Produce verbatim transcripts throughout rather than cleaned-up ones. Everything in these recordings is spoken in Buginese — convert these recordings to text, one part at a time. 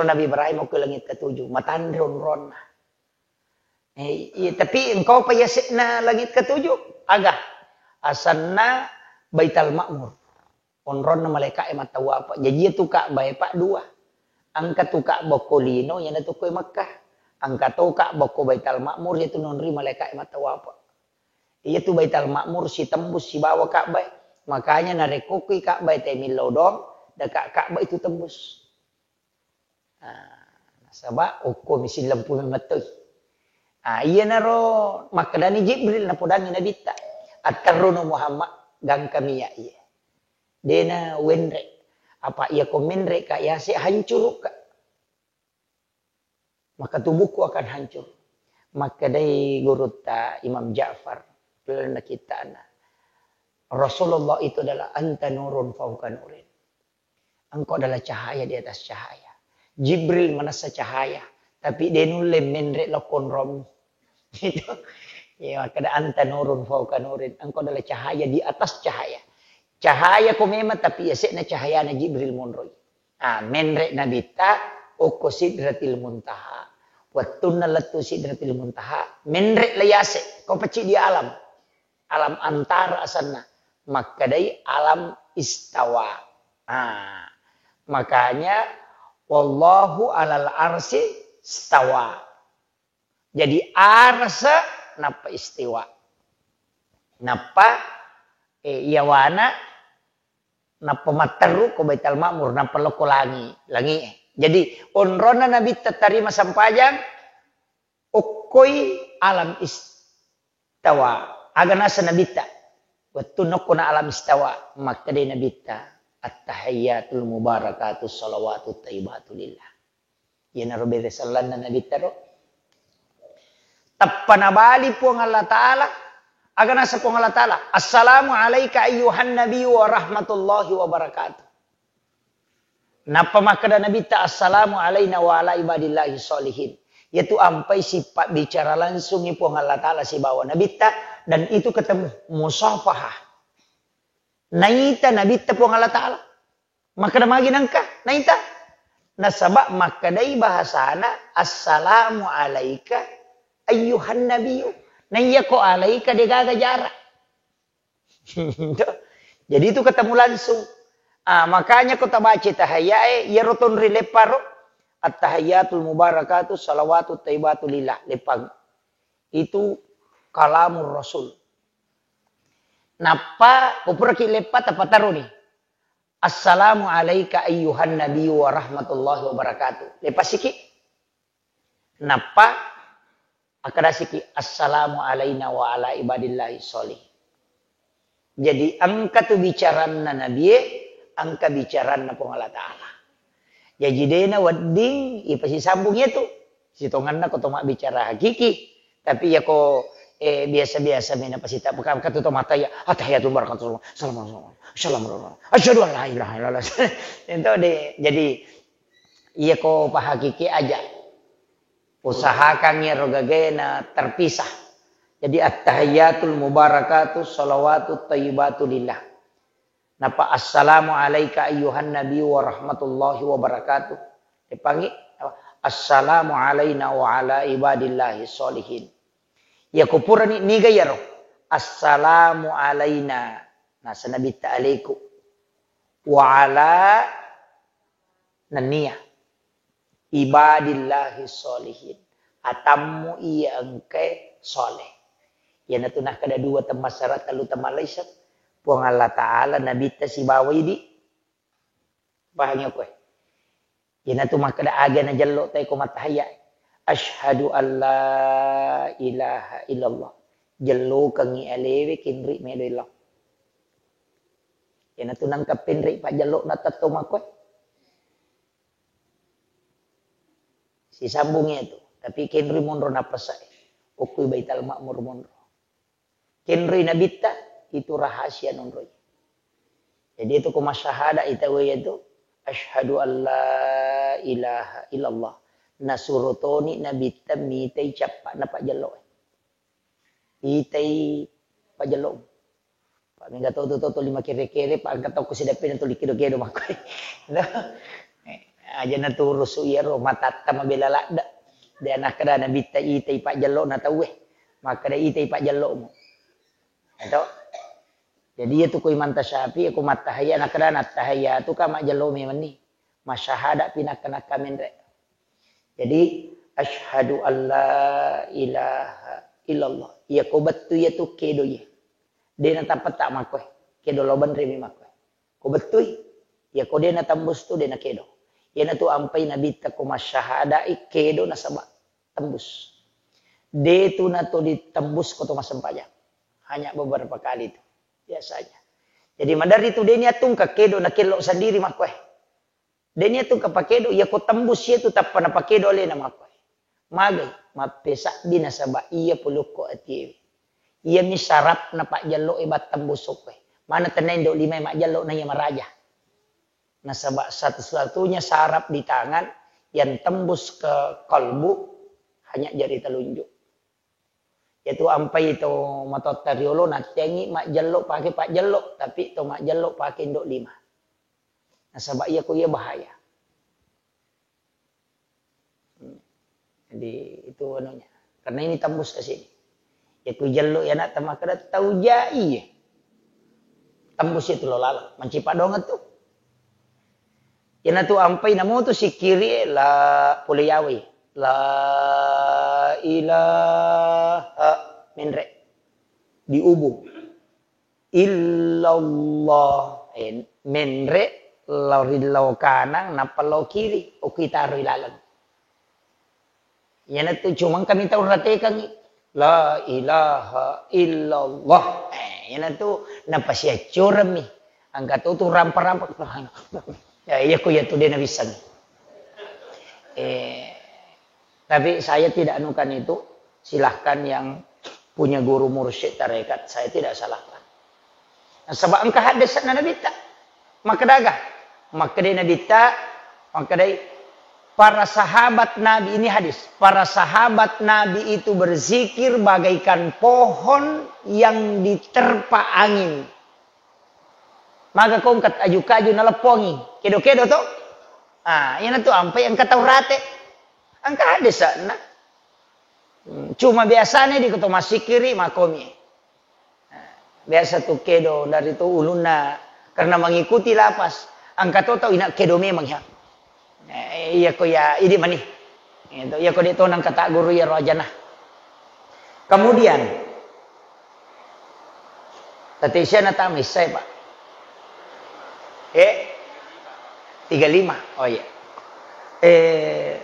Nabi Ibrahim okko langit ketujuh, matanre onronna. Eh, iya, tapi engkau pa yase'na langit ketujuh? Aga? Asanna Baital Ma'mur. Onronna malaika'e mattawapa. Jaji iya tu Ka'bah e, Pak, dua. Engka tu Ka'bah ko lino, iyana tu ko Makkah. Engka to Ka'bah ko Baital Ma'mur, iya tu nonri malaika'e mattawapa. Iya tu Baital Ma'mur sitembus sibawa Ka'bah e. Makanya narekko kui Ka'bah e te millau doang, deka Ka'bah itu tembus. Ah, nasaba okko mi sillempu memettoi. Ah, iyanaro makkedani Jibril napodangi Nabitta, "Atterruno Muhammad, gangkami iya iye. Dena wenre. Apa iya ko menre ka yase hancuru ka. Maka tubuhku akan hancur." Makkedai gurutta Imam Ja'far, lalenna kittana, Rasulullah itu adalah anta nurun fauqa nurin. Engkau adalah cahaya di atas cahaya. Jibril manessa cahaya, tapi de nulle menre lokkonrommu. Itu. Ya, makkeda anta nurun fauqa nurin. Engkau adalah cahaya di atas cahaya. Cahaya ko memang, tapi yase'na cahayana Jibril monroi. Ah, menre Nabitta okko Sidratil Muntaha. Wettunna lettu Sidratil Muntaha, menre la yase, ko pecci di alam. Alam antara asanna. Makkedai alam istawa. Ah, makanya wallahu alal arsi stawa. Jadi arsa nappa istiwa. Nappa, eh, yawana nappa matteru ko Baitul Ma'mur, nappa lokko langi, langi e. Jadi onronna Nabitta tarima sampajang, okkoi alam istawa. Aga nasa Nabitta? Wettu nokkona alam istawa, makkedai Nabitta, "Attahiyyatul mubarakatus shalawatut thayyibatu lillah." Iyanaro bere sellanna Nabitta ro. Tappa nabali Puang Allah Ta'ala, aga nasa Puang Allah Ta'ala, "Assalamu alaika ayyuhan nabiyyu wa rahmatullahi wa barakatuh." Nappa makkeda Nabitta, "Assalamu alaina wa ala ibadillahi sholihin." Yaitu ampai sipabbicara langsungi Puang Allah Ta'ala sibawa Nabitta, dan itu ketemu musafahah. Naita Nabitta Puang Allah Ta'ala. Makkeda magi nengka? Naita? Nasaba makkedai bahasana, "Assalamu alaika ayyuhan nabiyyu." Naiya ko alaika degaga jarak. Jadi itu ketemu langsung. Ah, makanya ko tabaca tahayyae, iyaro tonri lepparo, "Attahiyyatul mubarakatu shalawatut thayyibatu lillah." Leppang. Itu kalamur Rasul. Nappa, ko puraki leppa, tappa taroni. "Assalamu alaika ayyuhan nabiyyu wa rahmatullahi wa barakatuh." Lepasiki. Nappa, akkadasiki, "Assalamu alaina wa ala ibadillahi sholih." Jadi, engka tu bicaranna Nabie, engka bicaranna Puang Allah Ta'ala. Jaji, dena wedding ipasisambung iyatu. Sitongenna ko to mabbicara hakiki. Tapi iyako, eh, biasa-biasa mena pasita, bukan katu to mata ya, "Attahiyatul barakatuh, salam, salam, salam, asyhadu an la ilaha illallah." Itu de, jadi, iyako pahakiki aja. Usahakan iyaro gagaena terpisah. Jadi, "Attahiyatul mubarakatuh, shalawatut thayyibatu lillah." Napa, "Assalamu alaika ayyuhan nabi wa rahmatullahi wa barakatuh." Dipangi, "Assalamu alaina wa ala ibadillahi sholihin." Iya kupurani niga iyaro? "Assalamu alaina." Nasa Nabitta alaiku. "Wa ala," nennia, "ibadillahi sholihin." Atammu iya engkae soleh. Iyanatu nakkeda dua temmassara, tellu temmallaisa. Puang Allah Ta'ala, Nabitta sibawa idi. Pahangi okkoe? Iyanatu makkeda aga najello tae ko mattahayya. Asyhadu an la ilaha illallah. Jellokengngi alewe kinri medo illau. Iyanatu nangka penri pajjello na tetto makkoe. Sisambung iyatu. Tapi kenri monro nappasae. Okkoi Baital Ma'mur monro. Kenri Nabitta, itu rahasia nonroi. Jadi itu ko masyahada ita we itu, "Asyhadu an la ilaha illallah." Nasuro toni Nabitta mitai cappa na pajjelloe. Itai pajjello. Pak, mega to, to, to, to lima kere-kere, Pak, angka toko sidappena tuli kedo-kedo makkoe. Nah, eh, Aja naturusu iyaro matatta mabela ladde. De nakkeda Nabitta itai pajjello'na tauwe. Makkeda itai pajjello'mu. Eto. Jadi iyatu ko Imam Syafi'i ko mattahiyya nakkeda nattahiyatu ka majjello memenni. Masyahada pi nakka-nakka menre. Jadi asyhadu alla ilaha illallah. Iya ko bettu iyatu kedo iye. De natappa ta makkoe. Kedo lao benre mi makkoe. Ko bettui, iya ko de natembus tu de nakedo. Iyanatu ampai Nabitta ko masyahadai kedo nasaba tembus. De tu nato ditembus ko to massempajang. Hanya beberapa kali tu biasanya. Jadi maderri tu de niatungka kedo nakello sendiri makkoe. De niatungka pakedo, iya ko tembus iya tu tappa napakedo alena makkoe. Magai, mappesabbi nasaba iya pole okko atiewe. Iyami sarapna pajjello'e battembus okkoe. Mana tenna indo limae majjello na iya maraja. Nasaba satu-satunya saraf di tangan yang tembus ke kalbu hanya jari telunjuk. Yatu ampai to matotta riolo natteangi majjello pake pajjello, tapi to majjello pake indo lima. Nasaba iya ko iya bahaya. Hmm. Jadi itu anunya. Karena ini tembus ke sini. Ya ku jello ya nak tamakkeda tau jai ya. Tembus itu lo laleng. Mancipa doang tu. Iyanatu ampai namo tu sikkiri la pole yawi. La ilaha menre. Diubu. Illallah. Eh, menre lao ri lao kanang nappa lao kiri. Okki taroi laleng. Iyanatu cuma engka mi tau ratekangngi, "La ilaha illallah." Eh, iyanatu napasiaccuremmi. Engka to tu rampa-rampa. Ya, iya ko iyatu de nawissengngi. Eh, tapi saya tidak anukan itu. Silahkan yang punya guru mursyid tarekat, saya tidak salahkan. Nasaba engka haddese'na Nabitta. Makkedaga? Makkedai Nabitta, makkedai para sahabat Nabi, ini hadis. Para sahabat Nabi itu berzikir bagaikan pohon yang diterpa angin. Maga kongkat aju-kaju naleppongi. Kedo-kedo to? Ah, iyanatu ampai engka tau rate. Engka haddese'na. Hmm, cuma biasanya di koto massikkiri makomi. Biasa tu kedo dari tu ulunna karena mengikuti lapas. Engka to tau ina kedo memang ya. Eh, iya ko ya idi mani. Itu iya ko de to nang kata guru ya rojana. Kemudian tadi saya nata misai, Pak. Eh, tiga lima. Oh iya. Eh,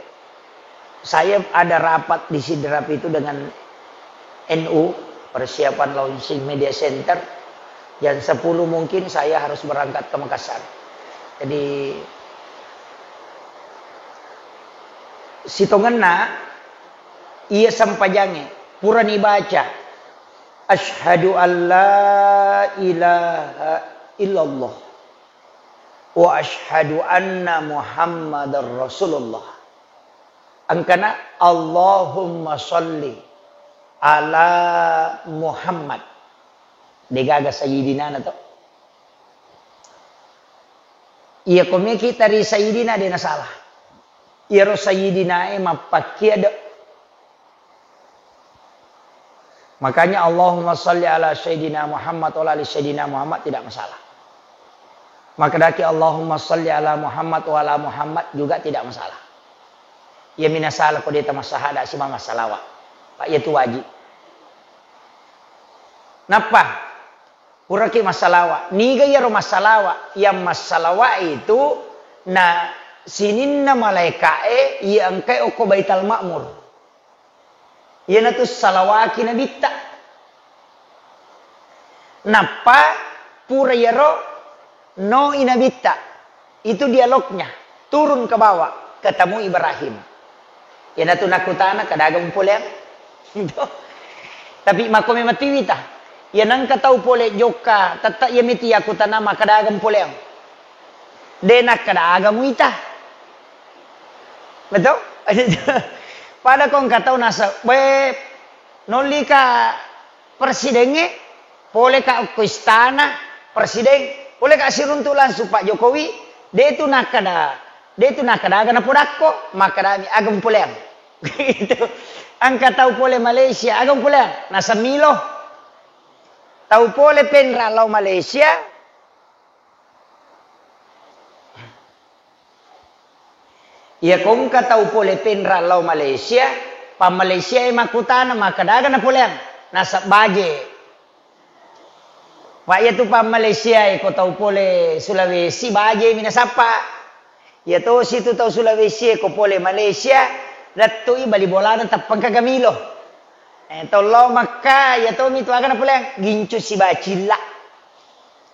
saya ada rapat di Sidrap itu dengan N U, persiapan launching media center. Jam sepuluh mungkin saya harus berangkat ke Makassar. Jadi, sitongenna iya sempajange, purani baca, "Asyhadu an la ilaha illallah." Wa asyhadu anna Muhammadar Rasulullah. Engkana Allahumma sholli ala Muhammad. Degaga sayyidina na to. Iya komeki tari sayyidina de nasalah. Iyaro sayyidina e mappakkia de Makanya Allahumma salli ala Sayyidina Muhammad wa ala ali Sayyidina Muhammad tidak masalah. Makkedaki Allahumma salli ala Muhammad wa ala Muhammad juga tidak masalah. Iya minasala ko deta massahada simang massalawa. Pak, iya tu wajib. Nappa puraki massalawa. Niga iyaro massalawa? Yang massalawa itu na sininna malaika'e iya engkai okko Baital Ma'mur. Iyanatu salawaki Nabitta. Nappa pura iyaro noi Nabitta. Itu dialognya. Turun ke bawah, ketemu Ibrahim. Iyanatu nakutana, "Kadaga mupoleang?" Tapi makko memang tiwita. Iya nangka tau pole jokka, tette iya miti yakutana, "Makkadaga mupoleang?" De nakkeda aga muita. Betul? Pada ko engka tau nasa, "We, nollika presidengnge, poleka okko istana presiden, poleka siruntu langsung Pak Jokowi." De tu nakkeda, De' tu nakkeda aga napodakko, makkedami aga mupoleang. Gitu. Engka tau pole Malaysia, aga mupoleang? Naseng milo. Tau pole Penrang lao Malaysia, iya ko engka tau pole Penrang lao Malaysia, pa Malaysia e makkutana, makkeda aga napoleang? Naseng baje. Pa iyatu pa Malaysia e ko tau pole Sulawesi, baje mi nasappa. Iya tosi tu tau Sulawesi e ko pole Malaysia, lettu'i bali bolana teppengka gamilo. Eh, tau lao Makka, iya tomi tu aga napoleang? Gincu sibacilla.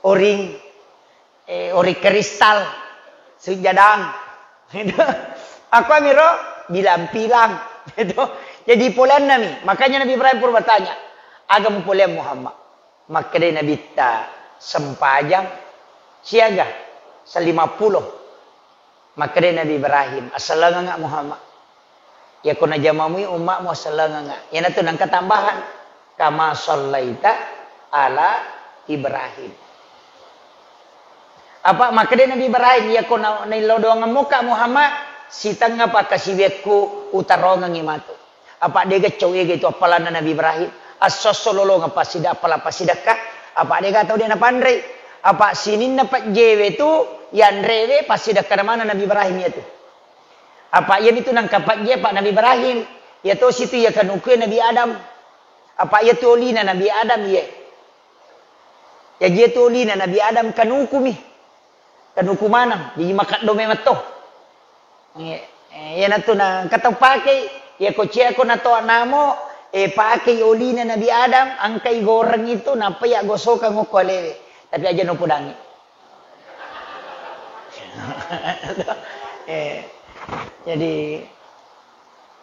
Oring, eh, oring kristal, sujadang. Itu. Aku amiro bilang-bilang. Itu. Jadi poleannami. Makanya Nabi Ibrahim pura bertanya, aga mupoleang Muhammad? Makkedai Nabitta, sempajang siaga? Sellimappulo. Makkedai Nabi Ibrahim, assellengengnga Muhammad. Iyako najamamui umma'mu, assellengengnga. Iyanatu nengka tambahan. Kama sallaita ala Ibrahim. Apa makkedai Nabi Ibrahim, iyako na-, naillau doangemmuka Muhammad, sitengnga pakkasiwiakku utarongengngi matu. Apa dega cau ega itu appalanna Nabi Ibrahim? Esso-esso lolongeng passida-, appala passidekka, apa dega tau de napanrei? Apa sininna pejjewe tu yanrewe passidekka maneng Nabi Ibrahim iyatu. Apa iyami tu nangka pejje pa Nabi Ibrahim, iya tosi tu iya kanukue Nabi Adam. Apa iya tu olina Nabi Adam iye. Jaji iya tu olina Nabi Adam kanukumi. Kanuku maneng, jaji makaddo memetto. Iya, eh, iyanatu na engka tau pakei, iya ko ciako natoa namo, eh, pakei olina Nabi Adam, engkai goreng itu, nappa iya gosokang okko alewe. Tapi aja nopodangi. Eh, jadi,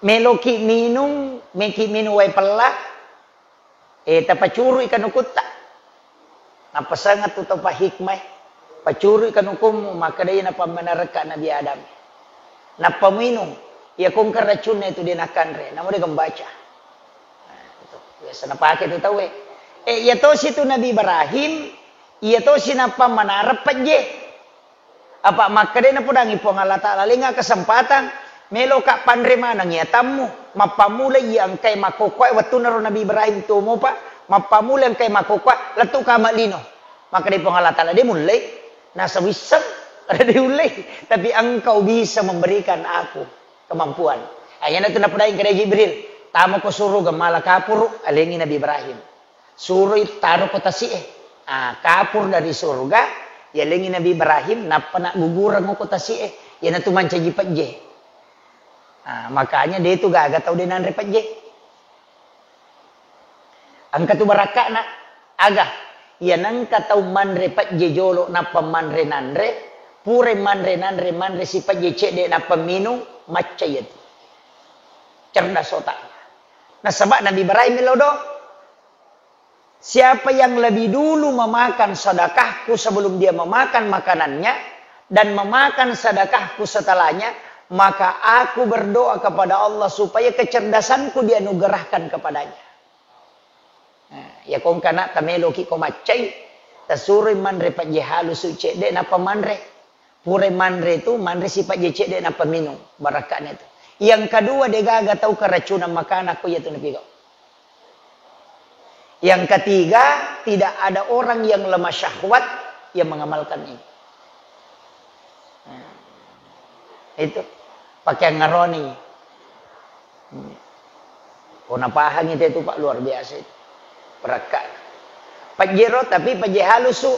meloki minung, meki minung wae pella, eh, tapacurui kanukutta. Nappasengeng tu tau pahikmai, pacurui kanukummu, makkedai napammenarekka Nabi Adam. Nappa muinung, iya kongka racunna itu de nakanre, namo de gembaca. Nah, itu biasa napake tu tauwe. Eh, iya tosi tu Nabi Ibrahim, iya tosi nappa manareng pejje. Apa makkedai napodangi Puang Allah Ta'ala, lenga kesempatan, meloka panre maneng iya tammu, mappammula iya engkai makkokkoe wettunna ro Nabi Ibrahim tuo mopa, mappammula engkai makkokkoe, lettuka mallino. Makkedai Puang Allah Ta'ala, de mullei, nasa wisseng, ada de ullei, tapi engkau bisa memberikan aku kemampuan. Ayanatu napodangi kedai Jibril, tamako suruga mala kapuru, alengi Nabi Ibrahim. Suroi taro ko tasi'e. Ah, kapur dari surga, yalengi Nabi Ibrahim, nappa naggugureng ko tasi'e. Iyanatu mancaji pejje. Ah, makanya de tu gaga tau de nanre pejje. Engka tu barakka'na. Aga, iya nengka tau manre pejje jolo nappa manre nanre, pura manre nanre, manre si pejje cedde nappa minung, macca iyatu. Cerdas otaknya. Nasaba Nabi Ibrahim melo do. Siapa yang lebih dulu memakan sedekahku sebelum dia memakan makanannya, dan memakan sedekahku setelahnya, maka aku berdoa kepada Allah supaya kecerdasanku dianugerahkan kepadanya. Nah, iya kongkana tameloki ko maccai, tasuroi manre pejje halusu cedde nappa manre. Pura manre tu, manre si pejje cedde nappa minung, barakka'na tu. Yang kedua, degaga tau keracunan makanan ko iyatu napigau. Yang ketiga, tidak ada orang yang lemah syahwat yang mengamalkan ini. Nah, itu. Pakai ngaroni. Hmm. Ko napahangi te tu, Pak, luar biasa itu. Perakka. Pajero, tapi paje halusu.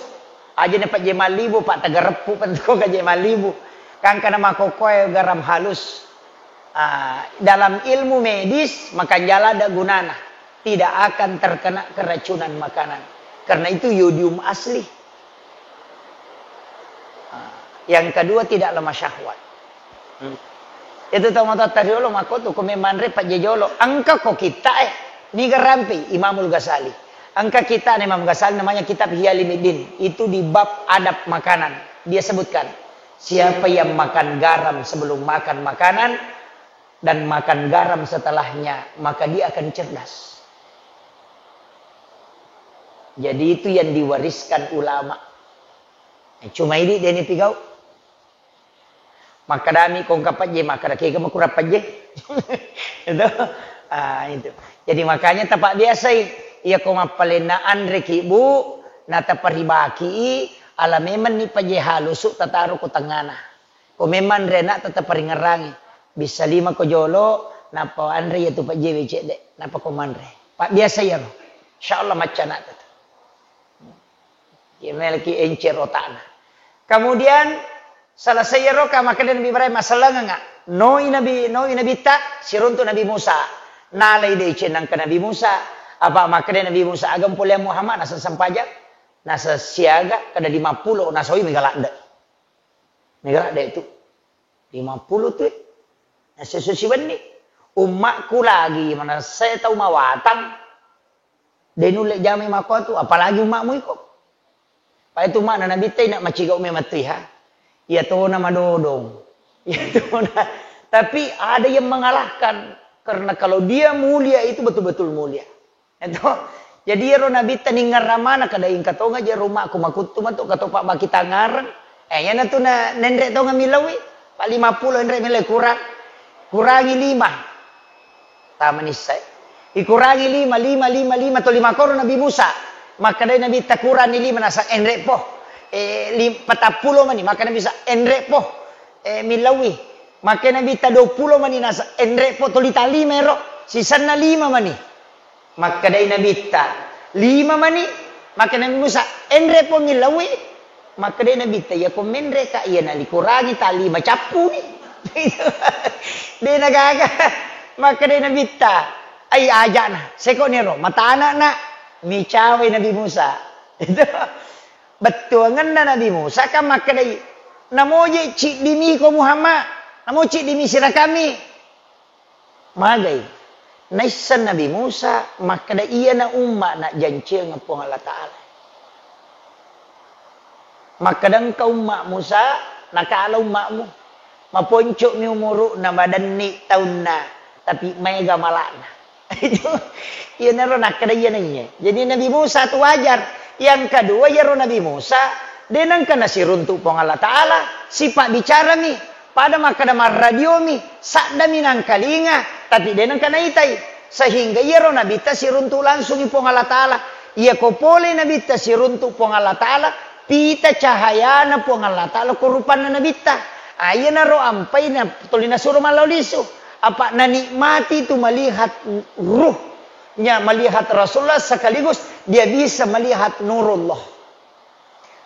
Aja ne paje malibu, Pak, tagareppu pentuko kaje malibu. Kan kana makokoe garam halus. Ah, dalam ilmu medis, makanjala ada gunana. Tidak akan terkena keracunan makanan. Karena itu yodium asli. Ah, yang kedua, tidak lemah syahwat. Hmm. Itu tau matoatta riolo makko tu ko memanre pajejolo. Engka ko kitta e, niga rampe Imamul Ghazali. Engka kitta ne Imam Ghazali namanya kitab Ihya Ulumuddin. Itu di bab adab makanan. Dia sebutkan, siapa yang makan garam sebelum makan makanan dan makan garam setelahnya, maka dia akan cerdas. Jadi itu yang diwariskan ulama. Cuma ini dia ini pigau. Makkedami ko engka pejje, makkeda kega makurang pejje. Itu. Ah, itu. Jadi makanya tapabbiasai, iya ko mappalenna anreki, Bu, na taparibaki, ala memang ni pejje halusu tataro ko tengngana. Ko memang anre anak, tataparingerangi. Bisa lima ko jolo, nappa anre iya tu pejje we cedde, nappa ko manre. Pabbiasa iyaro. Insyaallah macca anak tu. Iya melki encer otakna. Kemudian selesai iyaro ka makkeda Nabi Ibrahim, "Masellengenga." Noi Nabi, noi Nabitta, siruntu Nabi Musa. Nalai deceng nangka Nabi Musa. Apa makkeda Nabi Musa, "Aga mpoleang Muhammad, nasa sempajang, nasa siaga, kada lima pulo, nasoi mega ladde." Mega ladde tu. Lima pulo tu. Nasa so siwenni. Ummakku lagi manessa tau mawatang. De nulle jamai makkuatu, apalagi ummakmu iko. Pai tu makna Nabitta, ina macigau memang tu iha. Iya tona madodong. Iya tona. Tapi ada yang mengalahkan. Karena kalau dia mulia itu betul-betul mulia. Itu. Jadi iyaro Nabitta ningerramana kada ingka tonga je rumahku makuttu matu katopa baki tangareng. Eh, iyana tu na nenre tonga milawi. Pa lima pulo enre milai kurang. Kurangi lima. Tama nissai. Ikurangi lima, lima, lima, lima, to lima koro Nabi Musa. Makkedai Nabitta, "Kuranni lima," nasa enre po. Eh, lim-, patappulo mani, maka Nabi sa enre po. Eh, milawi. Maka Nabitta dua pulo mani, nasa enre po, toli talima ero. Sisanna lima mani. Makkedai Nabitta, "Lima mani." Maka Nabi Musa, "Enre po milawi." Makkedai Nabitta, "Iya ko menre ka, iya nalikurangi talima cappuni." De nagaga. Makkedai Nabitta, "Ai ajana, seko nero, matana na." Micawai Nabi Musa. Itu bettuangenna Nabi Musa kan makkedai, "Namoje ciddi mi ko Muhammad, namo ciddi mi sirakami." Magai. Naisseng Nabi Musa makkeda, "Iyana umma najjanciang Puang Allah Ta'ala." Makkeda, "Engka umma Musa, nakala ummamu. Maponco'mi umuru'na, madenni taunna, tapi maega mala'na." Itu, iyanaro nakkeda iyana iye. Jadi Nabi Musa tu wajar. Yang kedua, iyaro Nabi Musa, de nengka nasiruntu Puang Allah Ta'ala, sipa bicarami. Pada makkeda marradiomi, saddami nangkalinga, tapi de nengka naitai. Sehingga iyaro Nabitta siruntu langsungi Puang Allah Ta'ala. Iyako pole Nabitta siruntu Puang Allah Ta'ala, pita cahayana Puang Allah Ta'ala ko rupanna Nabitta. Ah, iyanaro ampai na tuli nasuro mallau lisu. Apa nanikmati tu melihat ruhnya, melihat Rasulullah sekaligus dia bisa melihat nurullah.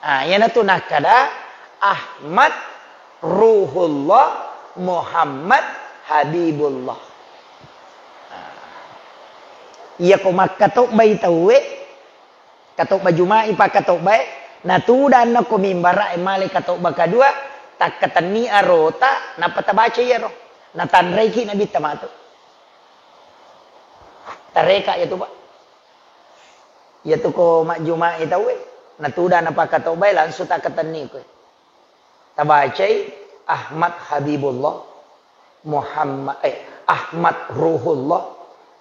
Ah, iyanatu nakkeda Ahmad Ruhullah, Muhammad Habibullah. Ah. Iyako makkatobbai tauwe, katobba Juma'i pakkatobbae, natudang ko mimbara'e male katobba kadua, takkatenni arota, nappa tabaca iyaro. Natanraiki Nabitta matu. Tareka iyatu, Pak. Iyatu ko majjuma'i tauwe, natudang napakkatobbai langsung takkatenni koe. Tabacai Ahmad Habibullah, Muhammad, eh, Ahmad Ruhullah,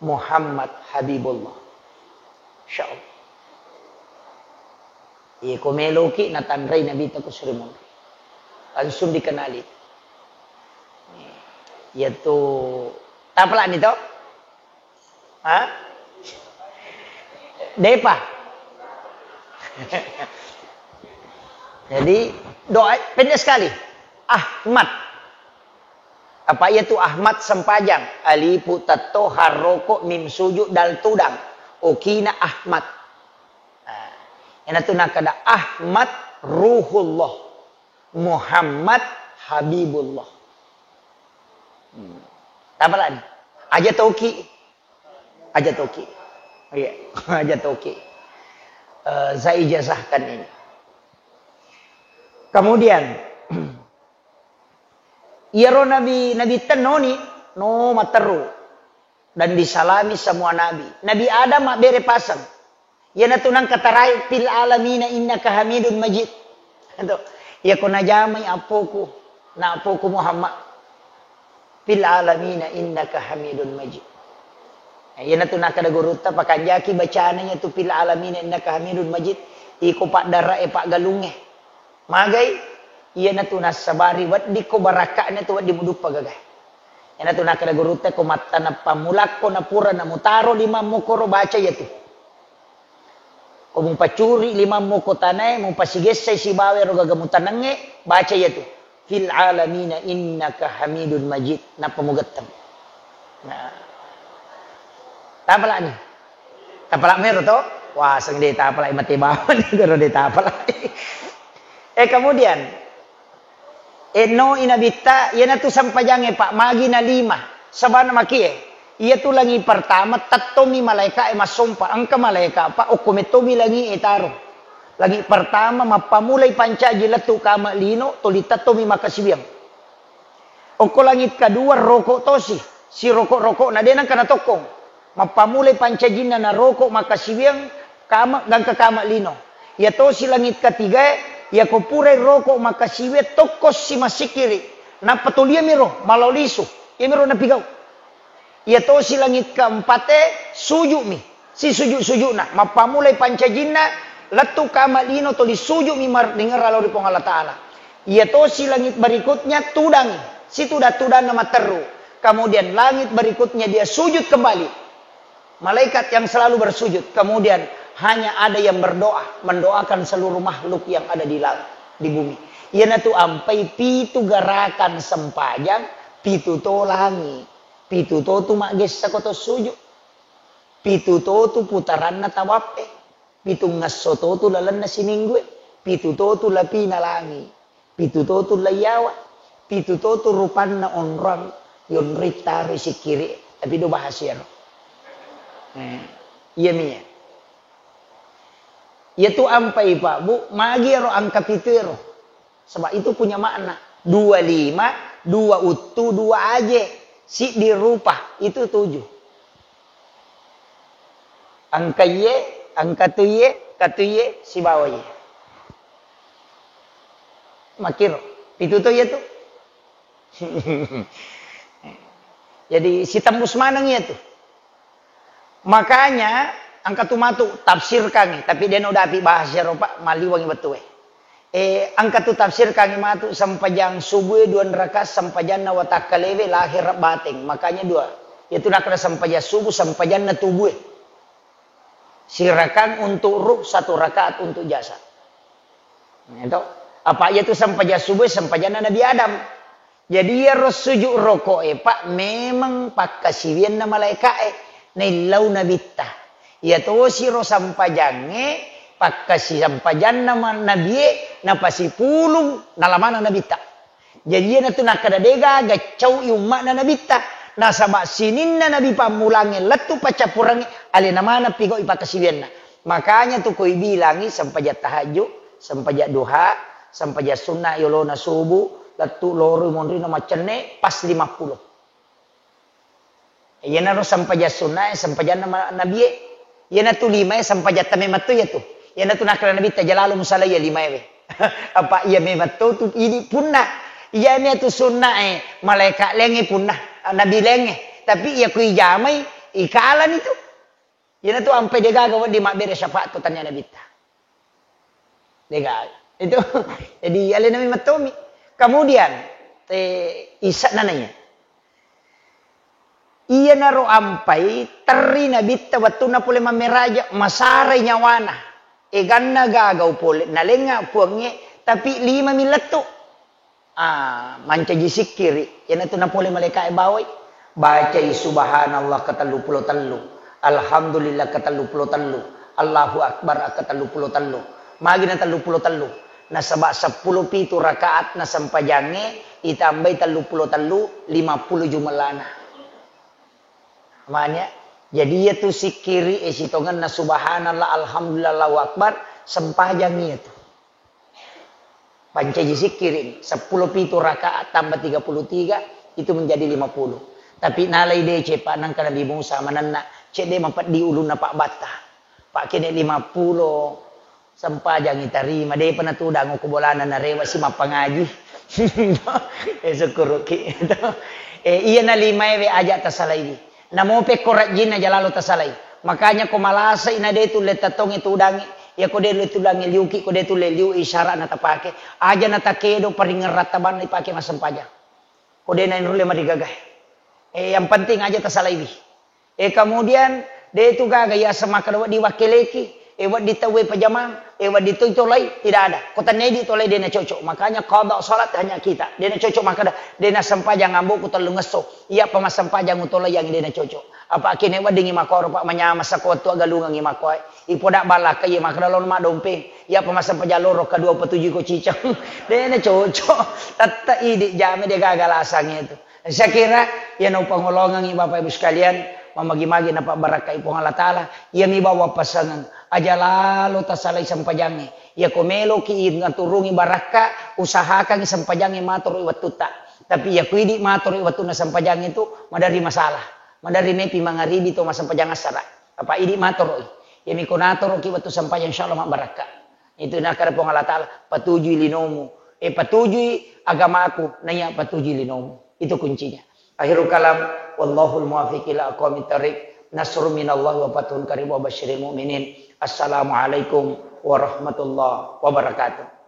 Muhammad Habibullah. Insyaallah. Iya, ko meloki natanrai Nabitta ko suri monro. Langsung dikenali. Iyatu tapalani to? Ha? Depa. Jadi, doa pendek sekali. Ahmad. Apa iyatu Ahmad sempajang? Alifu tatto harroko mim sujud dal tudang. Okina Ahmad. Nah, iyanatu nakkeda Ahmad Ruhullah. Muhammad Habibullah. Hmm. Tapalani. Aja toki. Aja toki. Iya, aja toki. Eh, saya ijazahkan ini. Kemudian, iyaro nabi, nabi tennoni, no matteru. Dan disalami semua nabi. Nabi Adam mabbere paseng. Iyanatu nangka tarae, "Fil alamina innaka hamidun majid." Itu. Iyako najamai appoku, na appoku Muhammad. "Fil alamina innaka hamidun majid." Iyanatu nakkeda gurutta, "Pakanjaki bacana iyatu fil alamina innaka hamidun majid. Iko paddara'e paggalungnge." Magai? Iyanatu nassabari weddikko barakka'na tu wedding muduppa gagae. Iyanatu nakkeda gurutta ko mattaneng pammulakko napura namutaro limammu koro baca iyatu. Ko mupacuri limammu ko tanae, mupasigessai sibawa ero gaga mutanengnge, baca iyatu. Fil alamina innaka hamidun majid. Nappa mugetteng. Nah. Tapalani. Tapala mero to? Wah, seng de tapala mate bawang ni guru de tapala. Eh, kemudian, eh, no inabitta, iyanatu sempajangnge, Pak, magi na lima. Sabana makie, iyatu langi pertama, tettomi malaika e massompa. Engka malaika, Pak, okko mettomi langi e taro. Langi pertama, mappamulai pancaji lettu kama lino, tuli tettomi makasiwiang. Okko langit kedua roko tosi, siroko-rokona de nengka natokkong. Mappamulai pancajinna naroko makasiwiang kama gangka kama lino. Iya tosi langit ketigae, iyako purai roko makasiwiang tokko si massikkiri. Nappa toliamiro malao lisu. Iyamiro napigau. Iya tosi langit keempate sujumi. Sisujud-sujudna, mappamulai pancajinna, lettu kama lino tuli sujudmi mar-, ringerra lao ri Puang Allah Ta'ala. Iya tosi langit berikutnya tudangi, situda-tudanna matteru. Kemudian langit berikutnya dia sujud kembali. Malaikat yang selalu bersujud. Kemudian hanya ada yang berdoa, mendoakan seluruh makhluk yang ada di laut, di bumi. Iyanatu ampai pitu gerakan sempajang, pitu to langi, pitu to tu maggessa ko to sujud. Pitu to tu putaranna tawappe, pitungngesso to tu lalenna siminggue, pitu to tu lapina langi, pitu to tu laiyawa, pitu to tu rupanna onrong yonroi taroi sikkiri, tapi do bahas iyaro. Eh, iyami iya. Iyatu ampai, Pak, Bu, magi ero angka pitu ero. Sebab itu punya makna. Dua lima, dua uttu, dua aje. Siddi rupa, itu tujuh. Angka iye, angka tu iye, katu iye, sibawa iye. Makiro, pitu to iyatu. Jadi, sitembus maneng iyatu. Makanya, engka tu matu tafsirkangngi, tapi de' no dapi bahasa ero, Pak, maliwangngi wettue. Eh, engka tu tafsirkangngi matu sempajang subue dua rakaat sempajanna watakkalewe lahir bateng. Makanya dua. Iyatu nakkeda sempajang subuh, sempajanna tubue. Sirakang untuk ruh, satu rakaat untuk jasad. Itu. Apa iyatu sempajang subuh, sempajanna Nabi Adam. Jadi, iyaro sujud roko'e, Pak, memang pakkasiwianna malaeka'e naillau nabitta. Iya tosiro sampajangnge, pakkasi-, sampajanna ma-, nabie, napasipulung nalamana nabitta. Jadi, iyanatu nakkeda de'gaga cau'i umma'na nabitta. Nasaba sininna nabi pammulangnge lettu paccappurengnge, alena maneng pigau'i pakkasiwianna. Makanya tu ko ibilangi sempajang tahajud, sempajang duha, sempajang sunna yolona subuh, lettu loroi monrina maccenne, pas lima puluh. Iyanaro sempajang sunnae, sempajanna ma-, nabie. Iyanatu limae sempajang tame metto iyatu. Iyanatu nakkeda nabitta, jalalu musalaiya limaewe. Apa iya memetto tu idi punna. Iyamiatu sunnae, malaeka lengnge punna, nabi lengnge. Tapi iya ku ijamai, ikalani tu. Iyanatu ampai de'gaga wedding mabbere syafaat to tania nabitta. De'gaga. Itu. Jadi alena memang tommi. Kemudian, eh, isa nananya. Iyanaro ampai terri nabitta wettunna pole mammeraja, masarai nyawana. Eganna gagau pole, nalengnga puangnge, tapi lima mi lettu. Ah, mancaji sikkiri, iyanatu napole malaeka'e bawai. Bacai subhanallah ketellu pulo tellu, alhamdulillah ketellu pulo tellu, Allahu akbar ketellu pulo tellu. Magi na tellu pulo tellu? Nasaba seppulo pitu rakaat na sempajangnge, itambai tellu pulo tellu, lima puluh jumellana. Mania? Jadi iyatu sikkiri e sitongenna subhanallah, alhamdulillah, Allahu akbar, sempajang iyatu. Pancaji sikkiri, seppulo pitu rakaat tambah tiga puluh tiga, itu menjadi lima puluh. Tapi nalai deceng, Pak, nangka Nabi Musa manenna, cedde mapeddi ulunna Pak Batta. Pak, kene lima puluh sempajangi tarima, depa natudang ko bolana narewa si mappangaji. Eh, sukkuruki. Eh, iya na limae we aja tasalai. Namo pekko rajinna jalalo tasalai. Makanya ko malasai na de tulle tatongi tudangi, Iya ko de' le tulangi liuki, ko de' tulle liu isyarat na tapake. Aja na takedo paringeng rattabanna ipake massempajang. Ko de' na nulle marigaga. Eh, yang penting aja tasalaiwi. Eh, kemudian, de' tu gaga iya semakkeda wedding wakkeleki, eh, wedding tauwe pajamang, eh, wedding tu tolai, tidak ada. Ko tennia idi tolai de' na cocok. Makanya qada salat hanya kita. De' na cocok makkeda, de' na sempajang ambo'ku tellungesso. Iya pa massempajang utolai yang de' na cocok. Apa kene weddingi makkoro, Pak, manyameng sako wettu aggalungengi makkoe. Ipoda ballakka iya makkeda lo maddompeng. Iya pa massempajang loro kedua petuju ko ciceng. De' na cocok. Tette idi jame de' gaga alasannya itu. Saya kira, iya naupangolongengi Bapak Ibu sekalian, mamagi-magi napabbarakkai Puang Allah Ta'ala, iya mi bawa pasangeng, aja lalo tasalai sempajangnge. Iya ko meloki ngaturungi barakka, usahakangi sempajangnge matoro i wettutta. Tapi iya ko idi matoro i wettunna sempajang itu, maderri masalah. Maderri mepi mangaribi to massempajang assara. Apa idi matoro i. Iya mi ko natoroki wettu sempajang, insya Allah mabbarakka. Itu nakkeda Puang Allah Ta'ala, patujui linomu. Eh, patujui agamaku, naiya patujui linomu. Itu kuncinya. Akhirul kalam, wallahul muwaffiq ila aqwamit thariq. Nasrun minallahi wa fathun qarib wa basyiril mu'minin. Assalamualaikum warahmatullahi wabarakatuh.